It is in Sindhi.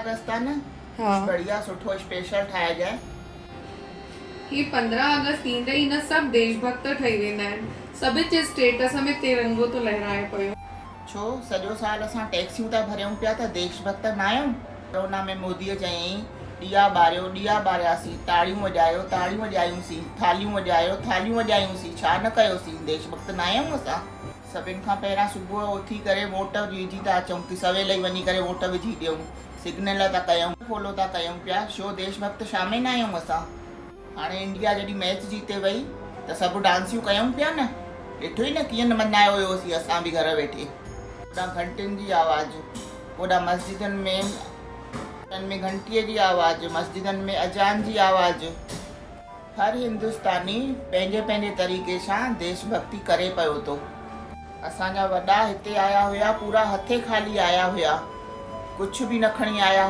آگسٽ آ نه ها. ڪجهه بڙيا سٺو اسپيشل ٺاهجانء. هي 15 آگسٽ ايندي ئي نه سڀ ديش ڀڳت ٺهي ويندا آهن. سڀن جي اسٽيٽس ۾ ترنگو ٿو لهرائي پيو. ڇو سڄو سال اسان ٽيڪسيون ٿا ڀريون پيا ته ديش ڀڳت ناهيون؟ ڪورونا ۾ موديء چيائين ڏيئا ٻاريو، ڏيئا ٻارياسين، تاڙيون وڄايو، تاڙيون وڄايونسين، ٿالهيون وڄايو، ٿالهيون وڄايونسين، ڇا نه ڪيوسين، ديش ڀڳت ناهيون اسان؟ سڀن کان پهريان صبح جو اٿي ڪري ووٽ وجهي ٿا اچون ڪي سويل ئي وڃي ڪري ووٽ وجهي ڏيون، سگنل ٿا ڪيون، فالو ٿا ڪيون پيا، شو ديش ڀڳت ڇا ۾ ناهيون اسان؟ هاڻي انڊيا جڏهن ميچ جيتي وئي ته سڀ ڊانسيون ڪيون پيا نه، ڏٺوئي نه ڪيئن نه مڃايو هيوسين اسان به گهر ويٺي. هوڏانهن گهنٽين جي آواز، هوڏانهن مسجدن ۾ ۾ گهنٽيء جي آواز، مسجدن ۾ اذان جي آواز. هر هندستاني پنهنجي پنهنجي طريقي سان ديش ڀڳتي ڪري پيو ٿو. اسان جا وڏا هتي آيا هيا پورا هٿي خالي آيا هيا ڪجهه به نه کڻي آيا.